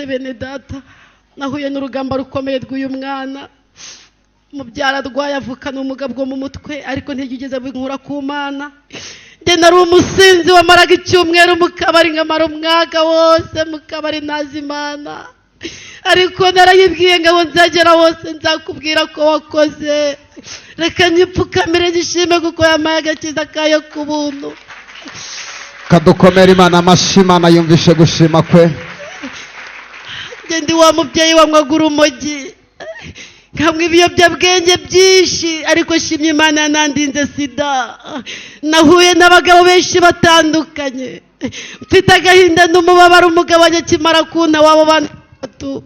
Narashyitse bene data, nahuye n'urugamba rukomeye rw'uyu mwana. Mubyara arwaye, avukana ubumuga bwo mu mutwe, ariko ntiyigeze binkura ku Mana. Njye nari umusinzi wamaraga icyumweru mu kabari, nkamara umwaka wose mu kabari ntazi Imana, ariko narayibwiye ngo aho nzagera hose nzakubwira ko wakoze. Reka nyipfukamire nyishime kuko yampaye agakiza kayo ku buntu. Kadukomera Imana amashyi, Imana yumvishe gushima kwe. Njye ndi wa mubyeyi wanywaga urumogi, nkanywa ibiyobyabwenge byinshi, ariko shimye Imana yanandinze sida. Nahuye n'abagabo benshi batandukanye, mfite agahinda n'umubabaro. Umugabo wanjye akimara kunta wabo bana batatu,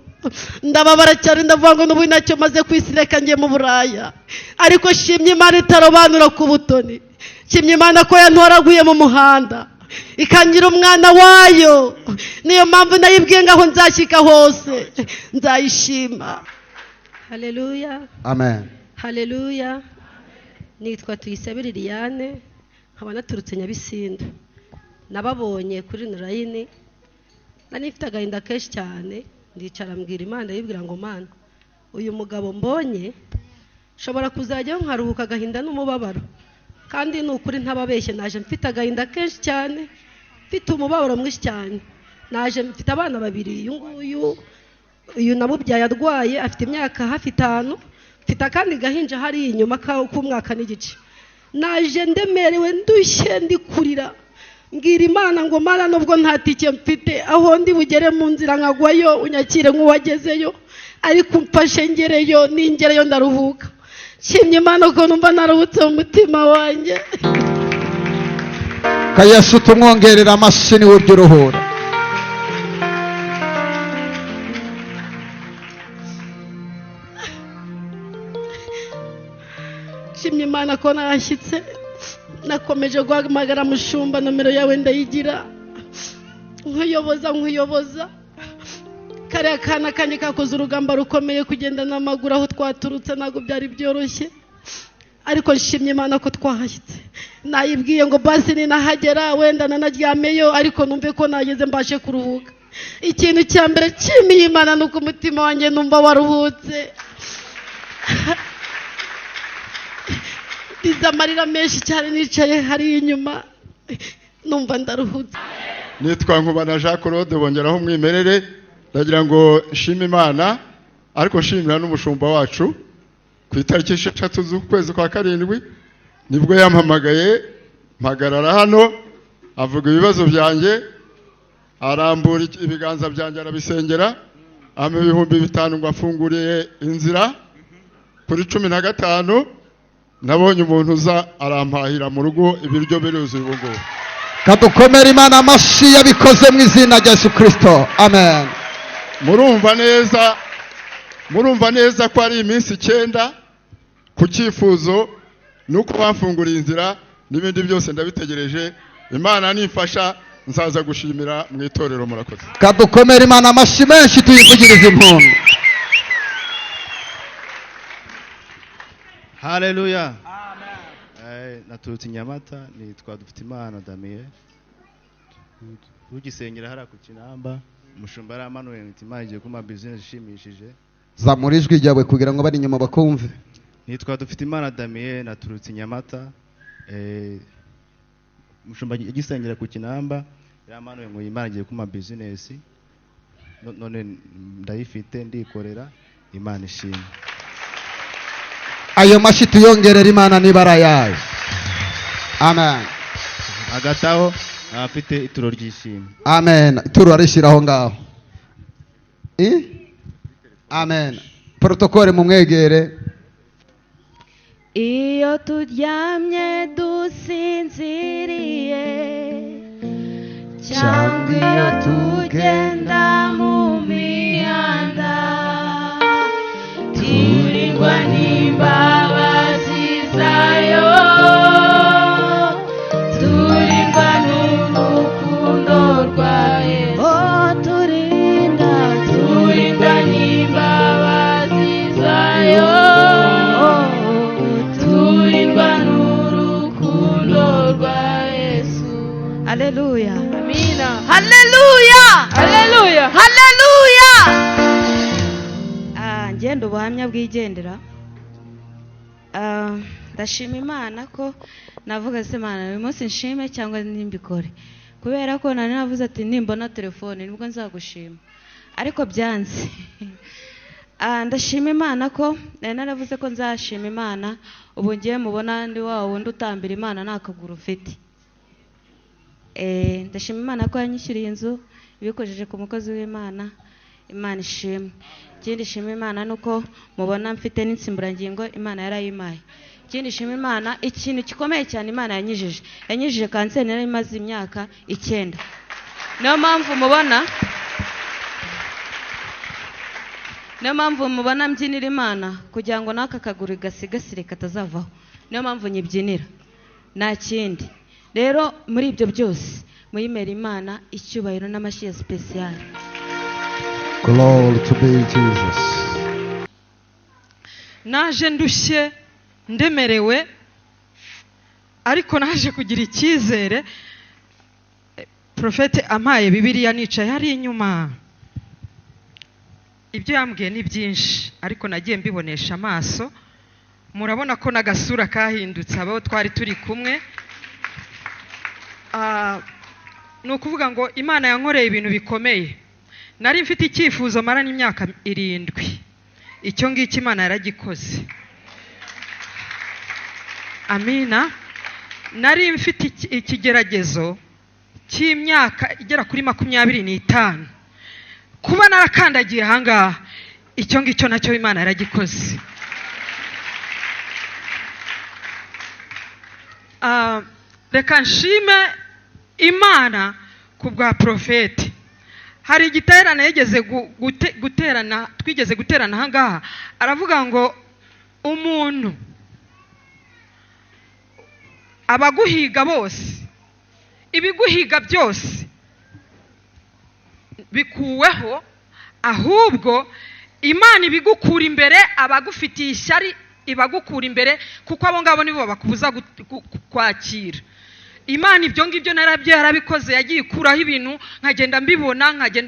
ndababara cyane, ndavuga ngo n'ubu ntacyo maze ku isi, reka njye mu buraya. Ariko shimye Imana itarobanura ku butoni, shimye Imana ko yantoraguye mu muhanda ikangira umwana wayo. Niyo mpamvu nayibwiye ngo aho nzashyika hose nzayishima. Haleluya. Amen. Haleluya. Nitwa Tuyisabe Liliane, nkaba naturutse Nyabisindu. Nababonye kuri nurayini, nari mfite agahinda kenshi cyane, ndicara mbwira Imana, yibwira ngo Mana, uyu mugabo mbonye nshobora kuzajyaho nkaruhuka agahinda n'umubabaro. Kandi ni ukuri ntababeshye, naje mfite agahinda kenshi cyane, mfite umubabaro mwinshi cyane. Naje mfite abana babiri, uyu nguyu, uyu namubyaye arwaye, afite imyaka hafi 5, mfite akandi gahinja hariya inyuma k'umwaka n'igice. Naje ndemerewe, ndushye, ndi kurira, mbwira Imana ngo Mana, nubwo nta tike mfite, aho ndi bugere mu nzira nkagwayo unyakire nk'uwagezeyo, ariko umfashe ngereyo, ningereyo ndaruhuka. Nshimye Imana ko numva naruhutse mu mutima wanjye. Ka Yesu tumwongerera amashyi, niwe urya uruhura. Nshimye Imana ko narashyitse. Nakomeje guhamagara mushumba, nomero yawe ndayigira, nkuyoboza nkuyoboza. Kariya kana kanjye kakoze urugamba rukomeye kugenda n'amaguru aho twaturutse, ntabwo byari byoroshye, ariko nshimye Imana ko twahashyitse. Nayibwiye ngo basi ninahagera wenda nanaryameyo, ariko numve ko nageze mbashe kuruhuka. Ikintu cya mbere nshimiye Imana ni uko umutima wanjye numva waruhutse. Ndize amarira menshi cyane, nicaye hariya inyuma numva ndaruhutse. Nitwa Nkubana Jean Claude, bongeraho umwimerere. Ndagira ngo nshime Imana, ariko nshimira n'umushumba wacu. Ku itariki 6 z'ukwezi kwa 7 nibwo yampamagaye, mpagarara hano, avuga ibibazo byanjye, arambura ibiganza byanjye arabisengera, ampa 5000 ngo afunguriye inzira. Kuri 15 nabonye umuntu uza arampahira mu rugo, ibiryo biruzuye ubu ngubu. Kadukomere Imana amashyi, yabikoze mu izina rya Yesu Kristo. Amen. Murumva neza, murumva neza ko ari iminsi 9 ku cyifuzo, nuko bamfunguriye inzira, n'ibindi byose ndabitegereje. Imana nifasha nzaza gushimira mu itorero. Murakoze. Kadukomere Imana amashyi menshi, tuyivugirize impundu. Haleluya. Amen. Naturutse Nyamata, nitwa Dufitimana Damien. Tugisengera hara ku Kinamba, umushumba yaramanuye ngo Imana igiye kumpa business ishimishije. Zamura ijwi ryawe kugira ngo bari inyuma bakumve. Nitwa Dufitimana Damien, naturutse Nyamata. Umushumba agisengera ku Kinamba yaramanuye ngo Imana igiye kumpa business. None ndayifite, ndikorera, Imana ishimwe. Ayo mashyi tuyongerera Imana niba arayaye. Amen. Agataho afite ituro ry'ishimwe. Amen. Ituro arishyira aho ngaho. Amen. Protokole mumwegere. Iyo turyamye dusinziriye, cyangwa iyo tugenda mu mihanda, turindwa n'imbabazi zayo, turindwa n'urukundo rwa Yesu. Oh, turinda, turindwa n'imbabazi zayo, turindwa n'urukundo rwa Yesu. Haleluya. Amina. Haleluya. Haleluya. Haleluya. Ngenda ubuhamya bwigendera. Ndashima Imana ko navuga se Imana uyu munsi nshime cyangwa nimbikore, kubera ko nari navuze ati nimbona telefone nibwo nzagushima, ariko byanze. Ndashima Imana ko nari naravuze ko nzashima Imana, ubu ngiye mubona ndi wa wundi utambira Imana nta kaguru ufite. Ndashima Imana ko yanyishyuriye inzu ibikojeje ku mukozi w'Imana. Imana ishimwe. Ikindi shima Imana nuko mubona mfite n'insimburangingo, Imana yarayimpaye. Ikindi shima Imana, ikintu gikomeye cyane Imana yanyijije kanseri nari imaze imyaka 9. Niyo mpamvu mubona mbyinira Imana kugira ngo n'aka kaguru gasigasire katazavaho. Niyo mpamvu nyibyinira, nta kindi. Rero muri ibyo byose muyimera Imana icyubahiro n'amashyi ya special. Glory to be Jesus. Naje ndushye ndemerewe, ariko naje kugira icyizere. Profete ampaye Bibiliya nicaye hari inyuma. Ibyo yambwiye ni byinshi, ariko nagiye mbibonesha amaso. Murabona ko n'agasura kahindutse abo twari turi kumwe. Ni ukuvuga ngo Imana yankoreye ibintu bikomeye. Nari mfite icyifuzo mara n'imyaka 7. Icyo ngicyo Imana yaragikoze. Amina. Nari mfite ikigeragezo cy'imyaka igera kuri 25. Kuba narakandagiye ahangaha, icyo ngicyo nacyo Imana yaragikoze. Reka nshime Imana ku bwa profeti. Hari igiterane yigeze guterana, twigeze guterana ahangaha, aravuga ngo umuntu abaguhiga bose, ibiguhiga byose bikuweho, ahubwo Imana ibigukura imbere, abagufitiye ishyari ibagukura imbere, kuko abo ngabo nibo bakubuza kwakira Imana. Ibyo ngibyo narabyo yarabikoze, yagiye ikuraho ibintu nkagenda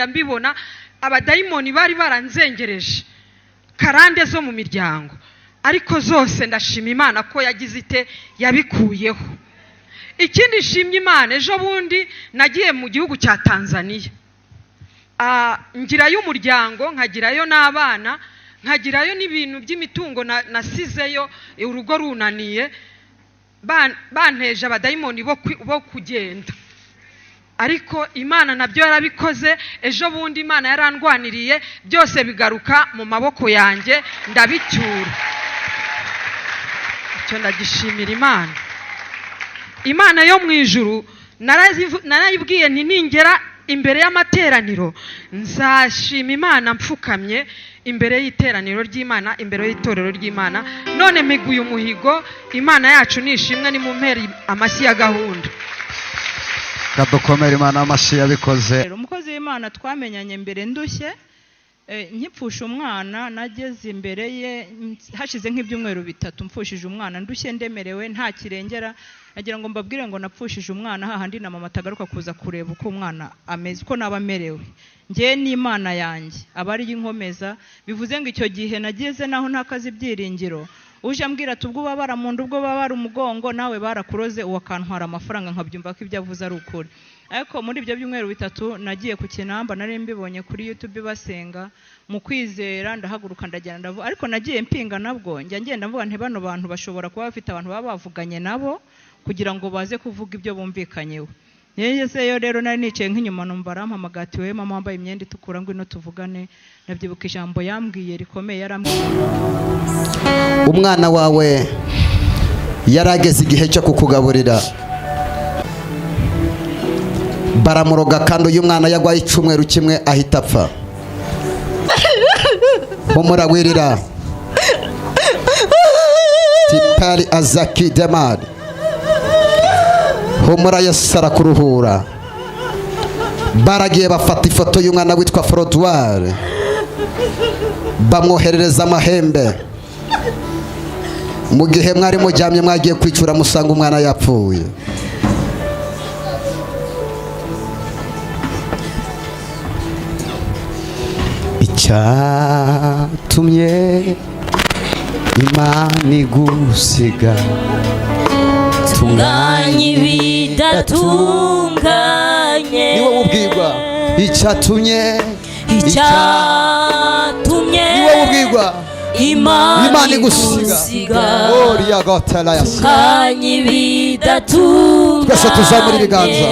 mbibona. Abadayimoni bari baranzengereje karande zo mu miryango, ariko zose ndashima Imana ko yagize ite, yabikuyeho. Ikindi nshimye Imana, ejo bundi nagiye mu gihugu cya Tanzania. Ngirayo umuryango, nkagirayo n'abana, nkagirayo n'ibintu by'imitungo nasizeyo, urugo runaniye, banteje abadayimoni bo kugenda, ariko Imana nabyo yarabikoze. Ejo bundi Imana yarandwaniriye byose bigaruka mu maboko yanjye, ndabicyura. Icyo ndagishimira Imana. Imana yo mu ijuru narayibwiye nti ningera imbere y'amateraniro nzashima Imana mfukamye imbere y'iteraniro ry'Imana, imbere y'itorero ry'Imana. None mpiguye umuhigo, Imana yacu nishimwe, ni mu mpera amashyi ya gahunda. Kadukomera Imana amashyi yabikoze. Umukozi w'Imana twamenyanye mbere ndushye, nkipfusha umwana, nageze imbere ye hashize nk'ibyumweru 3 mfushije umwana, ndushye ndemerewe nta kirengera. Nagira ngo mbabwire ngo napfushije umwana hahandi na mama atagaruka kuza kureba uko umwana ameze, uko naba amerewe. Njye n'Imana yanjye aba ari inkomeza. Bivuze ngo icyo gihe nageze naho ntakaze ibyiringiro, uje ambwira ati ubwo ubabara mu nda, ubwo ubabara umugongo, nawe barakuroze, uwakantwara amafaranga, nkabyumva ko ibyo avuze ari ukuri. Ariko muri ibyo byumweru 3 nagiye ku Kinamba, nari mbibonye kuri YouTube basenga, mu kwizera ndahaguruka ndagenda ndavuga, ariko nagiye mpinga nabwo, njya ngenda mvuga nti bano bantu bashobora kuba bafite abantu baba bavuganye nabo kugira ngo baze kuvuga ibyo bumvikanyeho. Ngezeyo rero nari nicaye nk'inyuma, numva arampamagaye ati we mama wambaye imyenda itukura ngwino tuvugane. Ndabyibuka ijambo yambwiye rikomeye, yarambwiye umwana wawe yarageze igihe cyo kukugaburira, baramuroga, kandi uyu mwana yagwaye icyumweru kimwe ahita apfa. Mumuragwirira tipari azaki demari. Humura, Yesu arakuruhura. Baragiye bafata ifoto y'umwana witwa Frodouard, bamwoherereza amahembe. Mu gihe mwari mujyamye mwagiye kwicura, musanga umwana yapfuye. Icyatumye Imana igusiga. Tunganya ibidatunganye. Ni wowe ubwirwa icyatumye. Icyatumye Ni wowe ubwirwa Imana Imana igusiga. igusiga. Oriya gotelayasi. Tunganya ibidatunganye. Twese tuzamura ibiganza.